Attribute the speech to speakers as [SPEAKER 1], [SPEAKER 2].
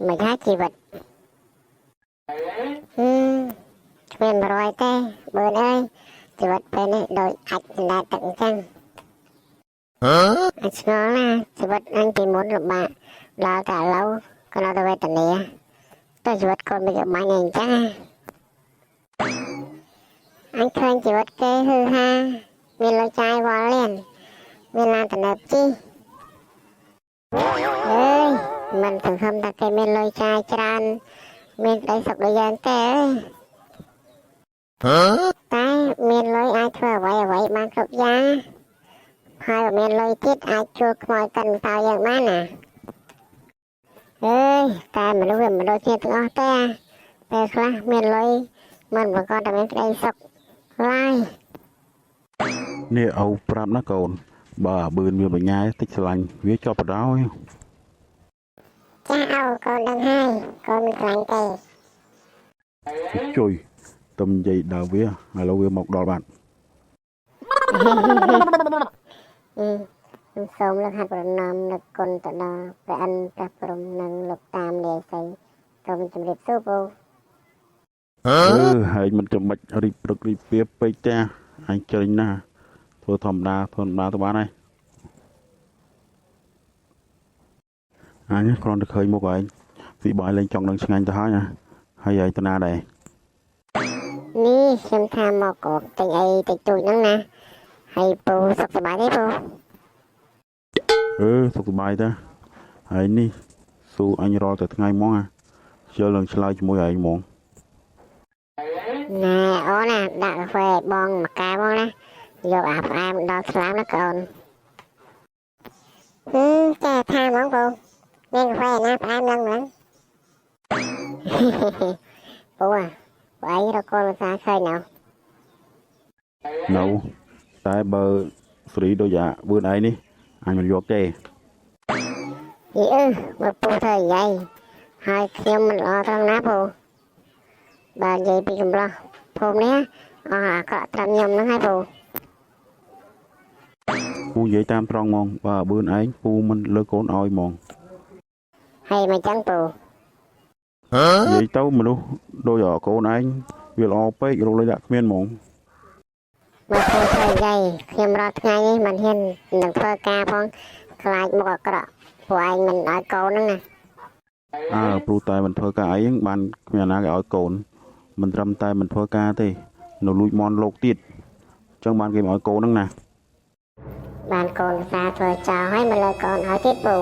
[SPEAKER 1] មិនថាជីវិតហឹមគ្មាន100ទេបឿនអើយជីវិតពេលនេះដូចអាចសណ្ដែកទឹកអញ្ចឹងអញឆ្ងល់ណាស់ជីវិតអញពីមុនលំបាកដល់តែឥឡូវក៏នៅតែវេទនាតែជីវិតកូនមិនក៏បាញ់អីអញ្ចឹងណាអញឃើញជីវិតគេហឺហាមានលុយចាយវល់លៀនមានឡានទំនើបជិះអើយមិនសង្ឃឹមថាគេមានលុយចាយច្រើនមានក្តីសុខដូចយើងទេអើយតែមានលុយអាចធ្វើអ្វីអ្វីបានគ្រប់យ៉ាងហើយបើមានលុយទៀតអាចជួលខ្មោចកិនតើយើងបានណាអើយតែមនុស្សវាមិនដូចគ្នាទាំងអស់ទេអាពេលខ្លះមានលុយមិនប្រកាសតែមានក្តីសុខឡើយ
[SPEAKER 2] នេះឪប្រាប់ណាកូនបើអាបឿនវាបញ្ញាតិចស្រឡាញ់វាជាប់បដ ாய்
[SPEAKER 1] ចាស់ឪកូនដឹងហើយកូនមិនស្រឡាញ់ទេ
[SPEAKER 2] ជួយទំនិយាយដើរវាឥឡូវវាមកដល់បាត់
[SPEAKER 1] អឺខ្ញុំសូមលើកហត្ថប្រណម្យនឹកគុណទៅដល់ព្រះឥន្ទព្រះព្រហ្មនិងលោកតាមនាយសីសូមជម្រាបសួរពូ
[SPEAKER 2] អឺហើយមិនចាំបាច់រីបព្រឹករីបពៀពេកទេអញច្រិញណាស់ធ្វើធម្មតាធ្វើធម្មតាទៅបានហើយអញគ្រាន់តែឃើញមុខឯងស៊ីបាយលេងចង់នឹងឆ្ងាញ់ទៅហើយណាហើយឯងតាណាដែរ
[SPEAKER 1] នេះខ្ញុំថាមកក៏ទិញអីតិចតួចហ្នឹងណាហើយពូសុខសប្បាយទេពូ
[SPEAKER 2] អឺសុខសប្បាយតាហើយនេះស៊ូអញរាល់តែថ្ងៃហ្មងអាខ្ជិលនឹងឆ្លើយជាមួយឯងហ្មង
[SPEAKER 1] ណែអូនណាដាក់កាហ្វេឲ្យបងមួយកែវមកណាយកអាផ្អែមដល់ស្លាមណាកូនហឹមចេះថាហ្មងពូមានកាហ្វេណាផ្អែមឡើងហ្នឹង ពូអាពូឯងរកកូនភាសាឃើញនៅ
[SPEAKER 2] នៅតែបើស្រីដូចអាបឿនឯងនេះអញមិនយកទេ
[SPEAKER 1] យីអឺមកពូធ្វើអីយាយហើយខ្ញុំមិនល្អត្រង់ណាពូបើនិយាយពីកំឡោះភូមិនេះអស់អាក្រក់ត្រឹមខ្ញុំហ្នឹងហើយពូ
[SPEAKER 2] ពូនិយាយតាមត្រង់ហ្មងបើអាបឿនឯងពូមិនលើកកូនឲ្យហ្មង
[SPEAKER 1] ហើយមកចឹងពូ
[SPEAKER 2] និយាយទៅមនុស្សដូចអាកូនឯងវាល្អពេករកលុយដាក់គ្មានហ្មង
[SPEAKER 1] មកពូធ្វើអីយាយខ្ញុំរាល់ថ្ងៃនេះមិនហ៊ាននឹងធ្វើការផងខ្លាចមុខអាក្រក់ពួកឯងមិនឲ្យកូនហ្នឹងណា
[SPEAKER 2] អើព្រោះតែមិនធ្វើការអីហ្នឹងបានគ្មានអាណាគេឲ្យកូនមិនត្រឹមតែមិនធ្វើការទេនៅលួចមន់លោកទៀតអញ្ចឹងបានគេមកឲ្យកូនហ្នឹងណា
[SPEAKER 1] បានកូនភាសាធ្វើចោលហើយមកលើកូនឲ្យទៀតពូ